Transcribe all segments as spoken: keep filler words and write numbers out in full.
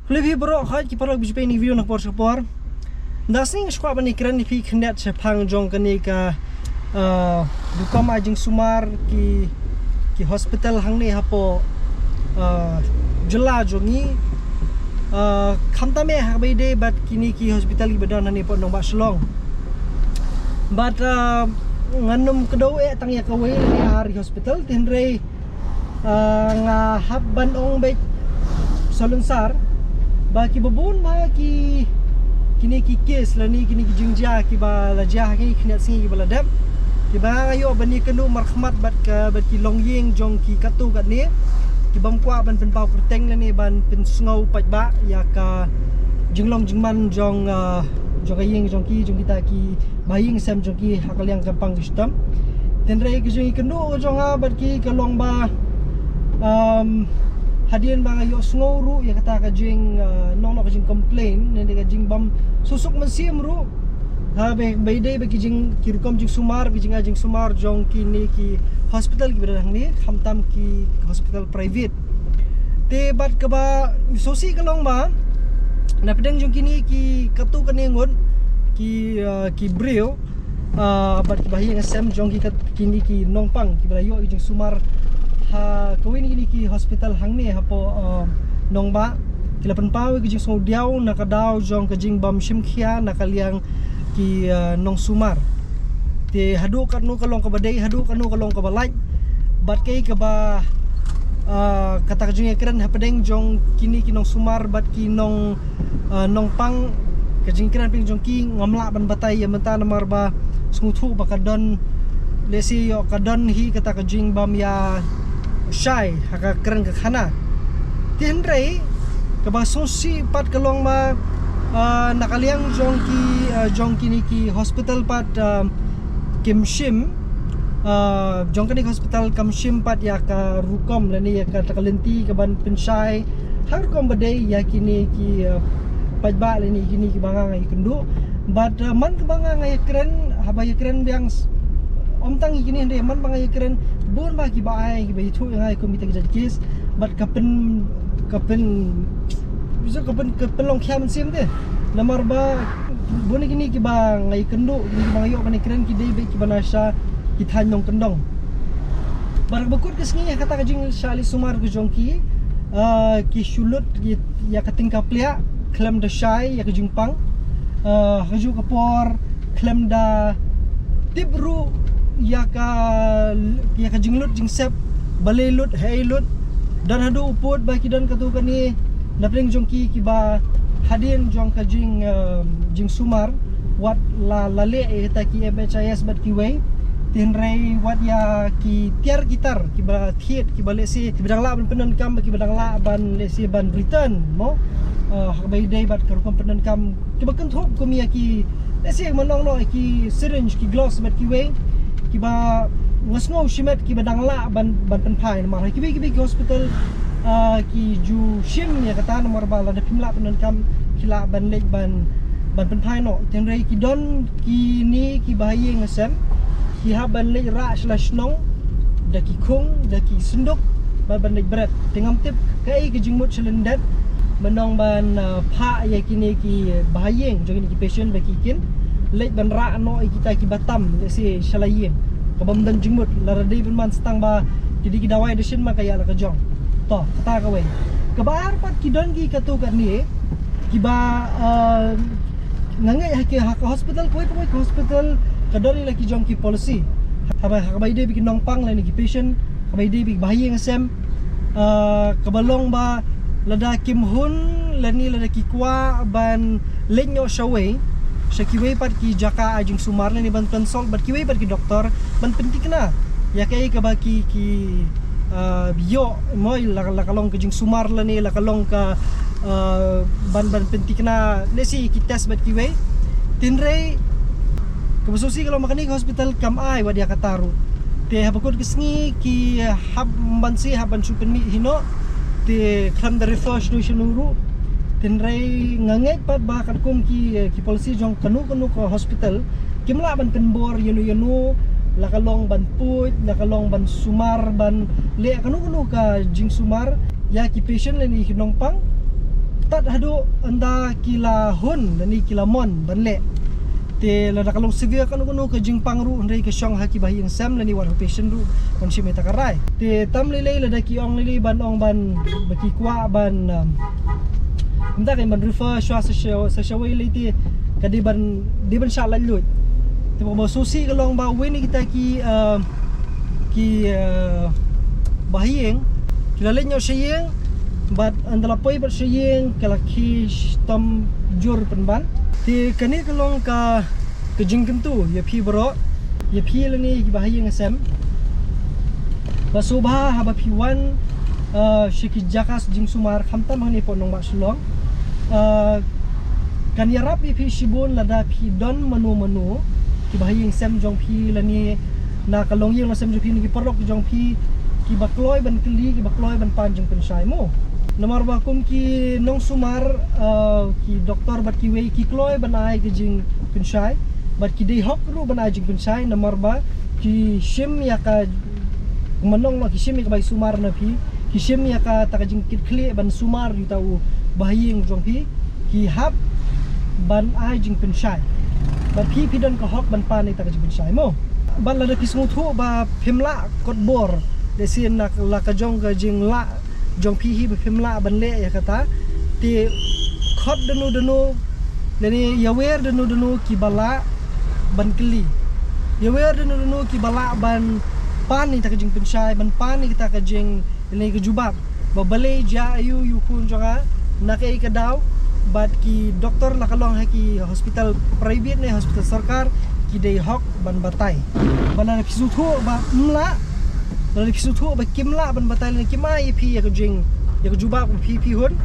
Khublei phi baroh khoit ki paralok ba ju peit ïa kane ka video na ka por sha ka por. Mynta ka sngi nga sngewkwah ban ïakren ïa phi khyndiat shaphang jong kane ka, ah, rukom ai jingsumar ki, ki hospital hangne hapoh, ah, jylla jong ngi. Ah, khamtam eh ha kaba ïadei bad kine ki hospital kiba don hangne hapoh nongbah Shillong. Bad, ah, ngan ym kdew eh tang ïa kawei lane ar ki hospital, hynrei, ah, nga hap ban ong beit salunsar ba kiba bun ba ki, kine ki case lane kine ki jingjia kiba la jia ha kine ki khyndiat sngi kiba la dep, kiba nga ïoh ban ïakynduh markhmat bad ka, bad ki longïing jong ki katto katne, ki bym kwah ban pynpaw kyrteng lane ban pynsngew paidbah ïa ka jinglong jingman jong, ah, jong ka ïing jong ki, jong kita ki bahaïing sem jong ki ha ka liang ka pang ka shitom. Hynrei ka jingïakynduh ka jong nga bad ki ka long ba, um, hadien ba nga ïohsngew ruh ïa kata ka jing, uh, nong nong ka jing complain ne ka jingbym suk mynsiem ruh. Ha ba, ba ïadei bad ki jing, ki rukom jingsumar, ki jingai jingsumar jong kine ki hospital kiba don hangne, khamtam ki hospital private. Te bad kaba sngewsih ka long ba na pdeng jong kine ki katto katne ngut ki, uh, ki briew, uh, bad ki bahaïing sem jong ki kat-, kine ki nongpang kiba la ïoh ki jingsumar ha kawei na kine ki hospital hangne hapoh, uh, nongbah, ki la pynpaw ki jingsngewdiaw na ka daw jong ka jingbym shim khia na ka liang ki, uh, nongsumar. Te haduh katno ka long kaba dei, haduh katno ka long kaba lait. Bad kaei kaba, ah, kata ka jingïakren hapdeng jong kine ki nongsumar bad ki nong, ah, nongpang, ka jingkren pdeng jong ki ngam lah ban batai ïa mynta namar ba sngewthuh ba ka don, lehse ïoh ka don hi kata ka jingbym ïa shai ha ka kren ka khana. Te hynrei kaba sngewsih pat ka long ba, ah, na ka liang jong ki, ah, jong kine ki hospital pat, ah, kim shim, ah, jong kane ka hospital kam shim pat ïa ka rukom lane ïa kata ka lynti kaban pynshai ha ka rukom ba dei ïa kine ki, ah, paidbah lane kine kiba nga nga ïakynduh. Bad, ah, man kaba nga nga ïakren, haba ïakren biang s-, ym tang ïa kine hynrei man ba nga ïakren bun ba kiba ai, kiba ïathuh ïa nga ïa kum kita ki jait case. Bad ka pyn, ka pyn, ka pyn, ka pynlong khia mynsiem te. Namar ba bun na kine kiba nga ïakynduh, kine kiba nga ïoh ban ïakren ki dei beit kiba na sha ki thaiñ nongkyndong. Bad kaba kut ka sngi ha kata ka jingshah leit sumar ka jong ki, ah, ki shu lut ïa, ïa ka tyngka pliah khlem da shai ïa ka jingpang. Ah, ha kajuh ka por khlem da tip ruh ïa ka, ïa ka jinglut jingsep, balei lut, haei lut. Don haduh u pud ba ki don katto katne na pdeng jong ki kiba hadien jong ka jing, eh, jingsumar wat la, la leh ïa kita ki M H I S bad kiwei. Te hynrei wat ïa ki tiar ki tar kiba thied, kiba lehse kiba dang lah ban pyndonkam, kiba dang lah ban lehse ban return mo. Eh, ha kaba ïadei bad ka rukom pyndonkam kiba kynthup kum ïa ki, lehse mynno ïa ki syringe, ki gloves bad kiwei kiba nga sngew shimet kiba dang lah ban, ban pynphai namar ha kiwei kiwei ki hospital, ah, ki ju shim ïa kata namar ba lada phim lah pyndonkam ki lah ban leit ban, ban pynphai noh. Te hynrei ki don kine kiba ha ïing ha sem ki hap ban leit rah sha la shnong da ki khung, da ki synduk, ban, ban leit bret. Te ngam tip kaei ka jingmut shalyndet mynno ban, ah, phah ïa kine kiba ha ïing jong kine ki patient ba ki kin leit ban rah noh ïa kita kiba tam, lehse sha la ïing. Kaba ym don jingmut, lada dei ban man sa tang ba ki dei ki dawai dashin ma ka ïa la ka jong. To, kata kawei. Kaba ar pat ki don ki katto katne kiba, ah, nga ngeit ha ki, ha ka hospital kawei pa kawei ka hospital ka don ïa la ki jong ki policy. Haba, ha kaba ïadei bad ki nongpang lane ki patient, kaba ïadei bad ki ba ha ïing ha sem, ah, kaba long ba lada kim hun lane lada ki kwah ban leit noh shawei, sha kiwei pat ki jaka ai jingsumar lane ban consult bad kiwei pat ki doktor ban pynthikna ïa kaei kaba ki, ki, ah, ïoh mo, la, la ka long ka jingsumar lane la ka long ka, ah, ban, ban pynthikna lehse ki test bad kiwei. Te hynrei kaba sngewsih ka long ba kane ka hospital kam ai wat ïa kata ruh. Te haba kut ka sngi ki hap ban shu, hap ban shu pynmih hi noh. Te khlem da refer shano shano ruh. Te hynrei nga ngeit pat ba katkum ki, ki policy jong kano kano ka hospital kim lah ban pynbor ïano ïano, la ka long ban pud, la ka long ban sumar, ban leh kano kano ka jingsumar ïa ki patient lane ïa ki nongpang. Tad haduh ynda ki la hun lane ki la mon ban leh. Te lada ka long severe kano kano ka jingpang ruh, hynrei ka shong ha ki bahaïing sem lane wat ha u patient ruh ban shim ïa ka rai. Te tam lei lei lada ki ong lei lei ban ong ban, ba ki kwah ban, um, kumta kein ban refer shuwa sa sha, sa shawei lei te ka dei ban, dei ban shah laitluid. Te ba sngewsih ka long ba uwei na kita ki, um, ki, uh, bahaïing ki la leit noh sha ïing, bad ynda la poi bad sha ïing ka la khie shitom jur pynban. Te kane ka long ka, ka jingkyntu ïa phi baroh, ïa phi lane ïa ki bahaïing sem. Ba sngewbha haba phi wan, uh, sha ki jaka jingsumar khamtam hangne hapoh nongbah Shillong. Uh, kan ïarap ïa phi shibun lada phi don mano mano ki bahaïing sem jong phi lane na ka longïing longsem jong phi, na ki paralok jong phi, ki ba kloi ban kylli, ki ba kloi ban pan jingpynshai mo. Namar ba kum ki nongsumar, uh, ki doktor bad kiwei ki kloi ban ai ka jingpynshai, bad ki dei hok ruh ban ai jingpynshai, namar ba ki shim ïa ka, kumno long, ki shim ïa ka bai sumar na phi, ki shim ïa kata ka jingkitkhlieh ban sumar ïa uta u bahaïing jong phi, ki hap ban ai jingpynshai. Bad phi, phi don ka hok ban pan ïa kata ka jingpynshai mo. Bad lada phi sngewthuh ba phim lah kot bor, lehse na la ka jong ka jinglah jong phi hi ba phim lah ban leh ïa kata, te khot dano dano lane ïawer dano dano ki ba lah ban kylli. Ïawer dano dano ki ba lah ban pan ïa kata ka jingpynshai, ban pan ïa kata ka jing, lane ka jubab ba balei jia aïu ïa u khun jong nga, na kaei ka daw, bad ki doktor la ka long ha ki hospital private ne hospital sorkar, ki dei hok ban batai. Ba lada phi sngewthuh ba ym lah, lada phi sngewthuh ba kim lah ban batai lane kim ai ïa phi ïa ka jing, ïa ka jubab ba phi, phi hun,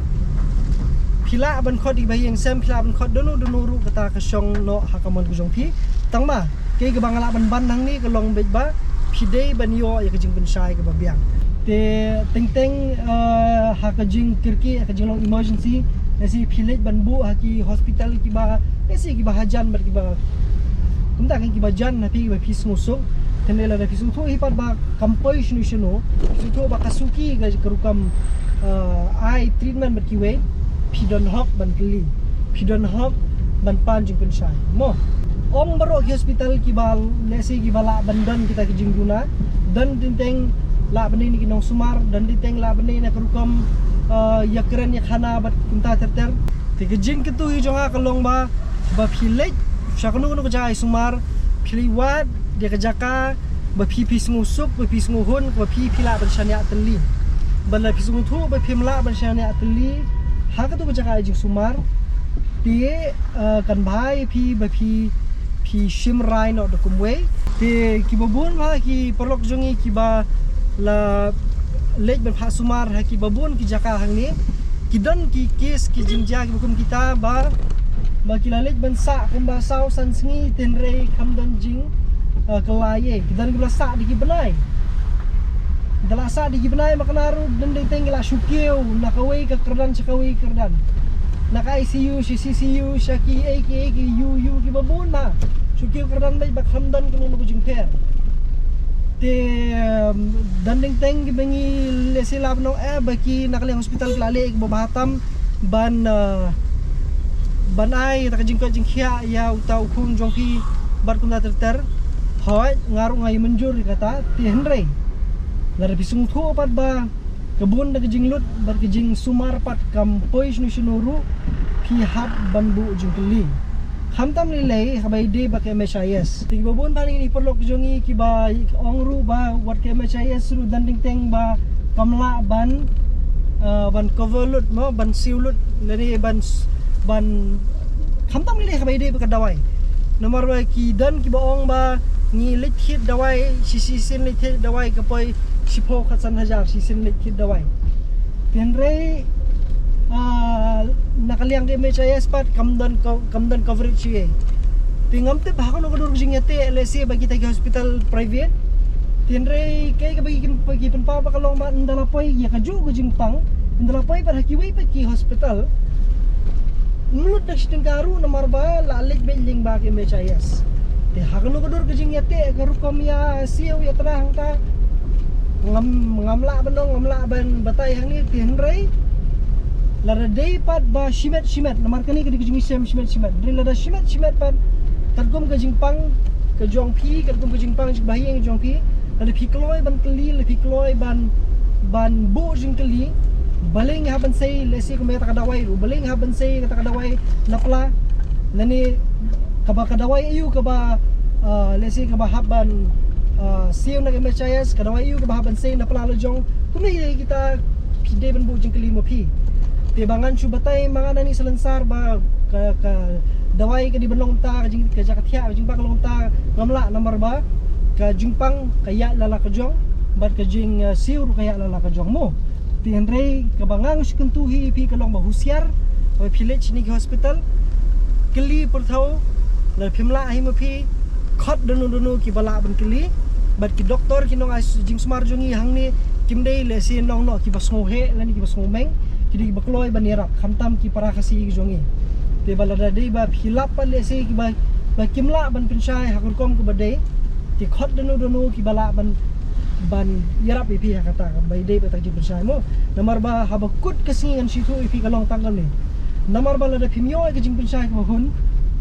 phi lah ban khot ïa ki bahaïing sem, phi lah ban khot dano dano ruh, kata ka shong noh ha ka mon ka jong phi. Tang ba kaei kaba nga lah ban ban hangne ka long beit ba phi dei ban ïoh ïa ka jingpynshai kaba biang. Te teng teng, eh, ha ka jingkyrkieh, ha ka jinglong emergency, lehse phi leit ban buh ha ki hospital kiba, lehse kiba hajan bad kiba, kumta kein, kiba jan na phi, kiba phi sngewsuk. Te lada phi sngewthuh hi pat ba kam poi shano shano, phi sngewthuh ba ka suki ka, ka rukom, eh, ai treatment bad kiwei, phi don hok ban kylli, phi don hok ban pan jingpynshai mo. Ym baroh ki hospital kiba, lehse kiba lah ban don kita ki jingduna. Don teng teng lah ban dei na ki nongsumar, don teng teng lah ban dei na ka rukom, eh, ïakren ïakhana bad kumta ter ter. Te ka jingkyntu hi jong nga ka long ba, ba phi leit sha kano kano ka jaka ai sumar, phi leit wad ïa ka jaka ba phi, phi sngewsuk, ba phi sngewhun, ba phi, phi lah ban shaniah tylli. Ba lada phi sngewthuh ba phim lah ban shaniah tylli ha katu ka jaka ai jingsumar, te, eh, kan bha ïa phi ba phi, phi shim rai noh da kumwei. Te kiba bun bha ki paralok jong ngi kiba la leit ban phah sumar ha kiba bun ki jaka hangne, ki don ki case, ki jingjia kiba kum kita ba, ba ki la leit ban sah kumba saw san sngi, te hynrei kham don jing, eh, kylla ei. Ki don kiba la sah da ki bnai. Da la sah da ki bnai, ma kane ruh don teng teng ki la shu kiew na kawei ka kyrdan sha kawei ka kyrdan, na ka I C U sha C C U, sha kiei kiei ki U U kiba bun bha. Shu kiew kyrdan beit ba kham don kano kano ka jingpher. Te, em, don teng teng kiba ngi lehse lah ban ong, eh, ba ki na ka liang hospital ki la leh kiba bha tam ban, eh, ban ai ïa kata ka jingkoit jingkhiah ïa uta u khun jong phi bad kumta ter ter. Hooid, nga ruh nga ïa mynjur ïa kata, te hynrei lada phi sngewthuh pat ba ka bun da ka jinglut bad ka jingsumar pat kam poi shano shano ruh, phi hap ban buh jingkylli. Khamtam lei lei haba ïadei bad ka M H I S. Te kiba bun bha na ngi ki paralok jong ngi kiba ong ruh ba wat ka M H I S ruh don teng teng ba kam lah ban, eh, ban cover lut mo, ban siew lut, lane ban s-, ban, khamtam lei lei haba ïadei bad ka dawai. Namar ba ki don kiba ong ba ngi leit thied dawai, shi, shisien leit thied dawai ka poi shiphew khatsan hajar, shisien leit thied dawai. Te hynrei, ah, na ka liang ka M H I S pat kam don co-, kam don coverage ei. Te ngam tip ha kano ka dur ka jingïateh, lehse ba kita ki hospital private. Te hynrei kaei kaba ki, ki pynpaw ba ka long ba ynda la poi ïa kajuh ka jingpang, ynda la poi pat ha kiwei pat ki hospital, ym lut da shi tyngka ruh namar ba la leit beit lyngba ka M H I S. Te ha kano ka dur ka jingïateh ka rukom ïa siew ïa tnat hangta, ngam, ngam lah ban ong, ngam lah ban batai hangne, te hynrei Lada dei pat ba shimet shimet, namar kane ka dei ka jingshem shimet shimet. Hynrei lada shimet shimet pat, katkum ka jingpang ka jong phi, katkum ka jingpang jingbahaïing ka jong phi, lada phi kloi ban kylli, lada phi kloi ban, ban buh jingkylli, balei nga hap ban sei, lehse kumba kata ka dawai ruh, balei nga hap ban sei kata ka dawai na pla, lane kaba ka dawai aiu kaba, ah, lehse kaba hap ban, ah, siew na ka M H I S, ka dawai aiu kaba hap ban sei na pla la jong. Kumne kita phi dei ban buh jingkylli ma phi. Te ba ngan shu batai ma nga nangne salonsar ba ka, ka dawai ka dei ban long kumta, ka jing, ka jaka thiah, ka jingpang ka long kumta, ngam lah namar ba ka jingpang ka ïaid la la ka jong, bad ka jing, ah, siew ruh ka ïaid la la ka jong mo. Te hynrei kaba nga shu kyntu hi ïa phi ka long ba husiar, ba phi leit shane ki hospital, kylli pyrthaw, lada phim lah hi ma phi, khot dano dano kiba lah ban kylli, bad ki doktor ki nong ai s-, jingsumar jong ngi hangne, kim dei lehse nong noh kiba sngewheh, lane kiba sngewmeng, ki dei kiba kloi ban ïarap, khamtam ki para Khasi ki jong ngi. Te ba lada dei ba phi lap pat lehse kiba, ba kim lah ban pynshai ha ka rukom kaba dei, te khot dano dano kiba lah ban, ban ïarap ïa phi ha kata kaba dei ba ta jingpynshai mo. Namar ba haba kut ka sngi ngan shu ïathuh ïa phi ka long tang kane. Namar ba lada phim ïoh ïa ka jingpynshai kaba hun,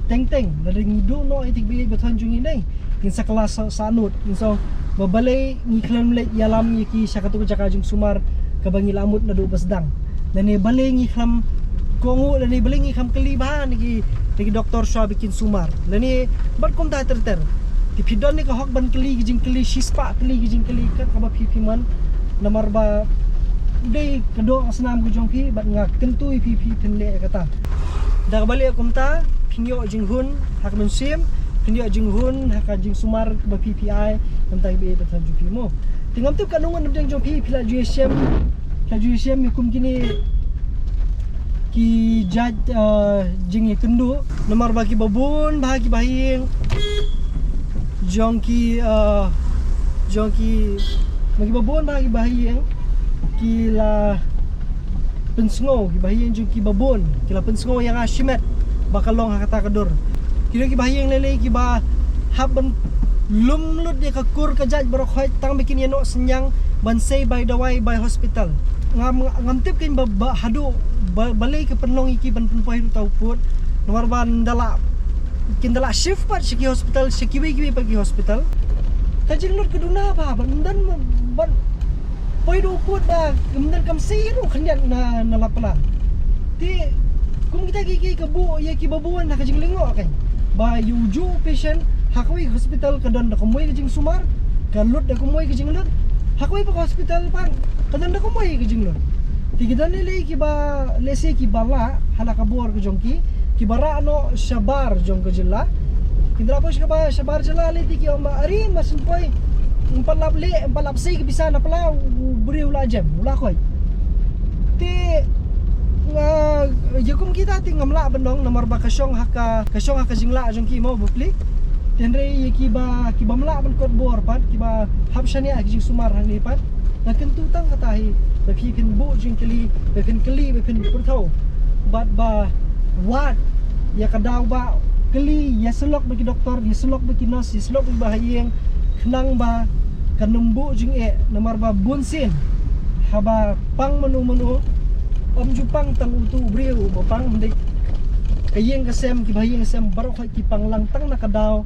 teng teng, lada ngi duh noh ïa ki ba ïeit ba thon jong ngi ne, ngin sa kylla sa, sahnud, ngin sa, ba balei ngi khlem leit ïalam ïa ki sha katu ka jaka jingsumar kaba ngi la mut naduh ba sdang. Lane balei ngi khlem kohnguh, lane balei ngi khlem kylli bha na ki, na ki doktor shuwa ba kin sumar. Lane bad kumta ter ter. Te phi don ïa ka hok ban kylli ki jingkylli shispah, kylli ki jingkylli kat kaba phi, phi mon. Namar ba dei ka doh ka snam ka jong phi, bad nga kyntu ïa phi, phi phin leh ïa kata. Da kaba leh kumta, phin ïoh jinghun ha ka mynsiem, phin ïoh jinghun ha ka jingsumar kaba phi phi ai, na ka bynta ki ba ïeit ba thon jong phi mo. Te ngam tip katno ngut na pdeng jong phi, phi la ju ïashem, phi la ju ïashem ïa kum kine ki jait, ah, jingïakynduh, namar ba kiba bun bha kiba ha ïing jong ki, ah, jong ki, ma kiba bun bha kiba ha ïing ki la pynsngew, kiba ha ïing jong kiba bun ki la pynsngew ïa nga shimet ba ka long ha kata ka dur. Ki dei kiba ha ïing lei lei kiba hap ban lum lut ïa ka kur ka jait baroh khoit tang ba kin ïa noh synñiang ban sei bai dawai bai hospital. Ngam, ngam tip kein ba, ba haduh ba, balei ka pynlong ïa ki ban pynpoi haduh ta u pud. Namar ba ynda la, kin da la shift pat sha ki hospital, sha kiwei kiwei pat ki hospital. Ka jinglut ka duna bha, ban ynda, ban poi haduh u pud ba ynda kam sei ruh khyndiat na, na la pla. Te kum kita ki, ki ka buh ïa kiba bun ha ka jinglyngngoh kein. Ba ïa u juh u patient ha kawei ka hospital ka don da kumwei ka jingsumar, ka lut da kumwei ka jinglut. Ha kawei pat ka hospital pat ka don da kumwei ka jinglut. Te ki don lei lei kiba, lehse kiba lah ha la ka bor ka jong ki, kiba rah noh shabar jong ka jylla. Kin da la poi shabar, shabar jylla lei te ki ong ba, ari, mar shu poi, ym pat lap leh, ym pat lap sei ka pisa na pla, u briew u la jem, u la khoit. Te nga, ïa kum kita te ngam lah ban ong namar ba ka shong ha ka, ka shong ha ka jinglah jong ki mo bapli. Te hynrei ïa kiba, kibym lah ban kot bor pat, kiba hap shaniah ha ki jingsumar hangne pat, nga kyntu tang kata hi, ba phi phin buh jingkylli, ba phin kylli, ba phin pyrthaw. Bad ba wad ïa ka daw ba kylli, ïa syllok bad ki doktor, ïa syllok bad ki nurse, ïa syllok bad ki ba ha ïing, khnang ba kan ym buh jingeh, namar ba bun sien haba pang mano mano, ym ju pang tang utu u briew ba pang, hynrei ka ïing ka sem, ki ba ha ïing ka sem baroh khoit ki pang lang tang na ka daw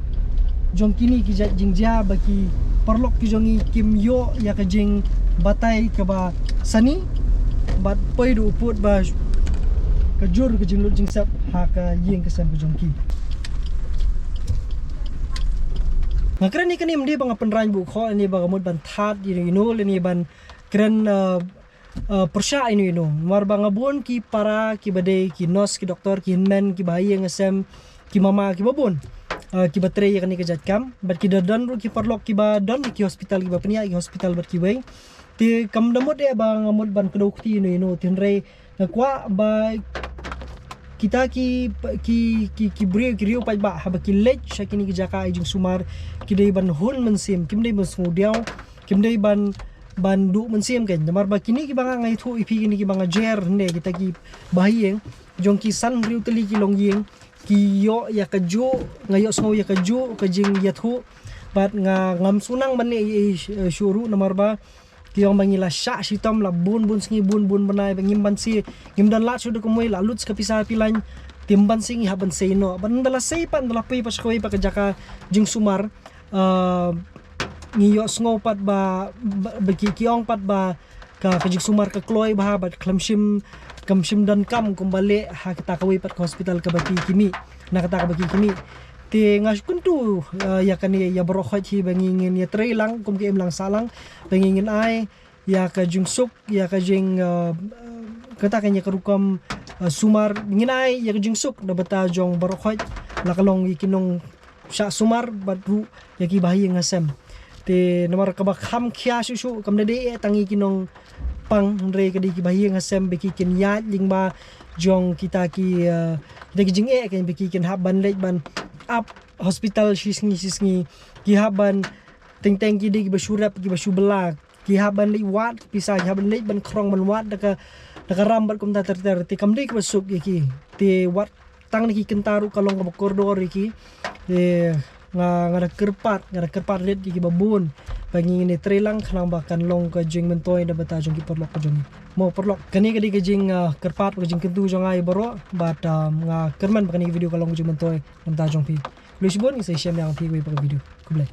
jong kine ki jait jingjia ba ki paralok ki jong ngi kim ïoh ïa ka jingbatai kaba sani bad poi haduh u pud ba ka jur ka jinglut jingsep ha ka ïing ka sem ka jong ki. Nga kren ïa kane ym dei ba nga pynrang buh khoh ne ba nga mut ban that ïa ino ïa ino lane ban kren, uh, uh, pyrshah ïa ino ïa ino. Namar ba nga bun ki para kiba dei ki nurse, ki doktor, ki hynmen, kiba ha ïing ha sem, ki mama, kiba bun, uh, kiba trei ïa kane ka jait kam. Bad ki da don ruh ki paralok kiba don ki hospital, kiba pynïaid ki hospital bad kiwei. Te kam da mut eh ba nga mut ban kdew kti ïa ino ïa ino, te hynrei nga kwah ba kita ki, ki, ki, ki briew, ki riew paidbah haba ki leit sha kine ki jaka ai jingsumar, ki dei ban hun mynsiem, kim dei ban sngewdiaw, kim dei ban, ban duh mynsiem kein. Namar ba kine kiba nga, nga ïathuh ïa phi, kine kiba nga jer hynne, kita ki ba ha ïing jong ki san hynriew tylli ki longïing, ki ïoh ïa kajuh, nga ïohsngew ïa kajuh ka jingïathuh. Bad nga ngam shu nang ban ïa, ïa, ïa shuh ruh namar ba Ki ong ba ngi la shah shitom la bun bun sngi bun bun bnai ba ngim ban sei, ngim don lad shuh da kumwei, la lut sa ka pisa pyllein. Te ym ban sei ngi hap ban sei noh. Ban da la sei pat, da la poi pat sha kawei pat ka jaka jingsumar. Uh, ngi ïohsngew pat ba, ba, ba ki, ki ong pat ba ka, ka jingsumar ka kloi bha bad khlem shym, kam shym donkam kumba leh ha kata kawei pat ka hospital kaba ki, ki mih, na kata kaba ki, ki mih. Te nga shu kyntu, uh, ïa kane ïa baroh khoit hi ba ngi ngin ïatrei lang kum ka imlang sahlang, ba ngi ngin ai ïa ka jingsuk, ïa ka jing, uh, kata ka ïa ka rukom, uh, sumar, ngin ai ïa ka jingsuk na bynta jong baroh khoit, la ka long ïa ki nongshah sumar bad ruh ïa ki bahaïing hasem. Te namar kaba kham khia shuh shuh kam da dei eh tang ïa ki nongpang, hynrei ka dei ki bahaïing hasem ba ki kin ïaid lyngba jong kita ki, uh, kita ki jingeh, ka ba ki kin hap ban leit ban ap hospital shi sngi shi sngi, ki hap ban teng teng ki dei kiba shu rep kiba shu bylla, ki hap ban leit wad pisa, ki hap ban leit ban khrong ban wad da ka, da ka ram bad kumta ter ter. Te kam dei kaba suk ïa ki. Te wat tang na ki kynta ruh ka long kaba kordor ïa ki. Te nga, nga da kyrpad, nga da kyrpad rit ïa kiba bun ba ngin ïatrei lang khnang ba kan long ka jingmyntoi na bynta jong ki paralok ka jong ngi. Mo paralok, kane ka dei ka jing, uh, kyrpad, ka jingkyntu jong nga ïa baroh bad, um, nga kyrmen ba kane ka video ka long ka jingmyntoi na bynta jong phi. Khublei shibun, ngin sa ïashem ïa phi kawei pat ka video. Khublei.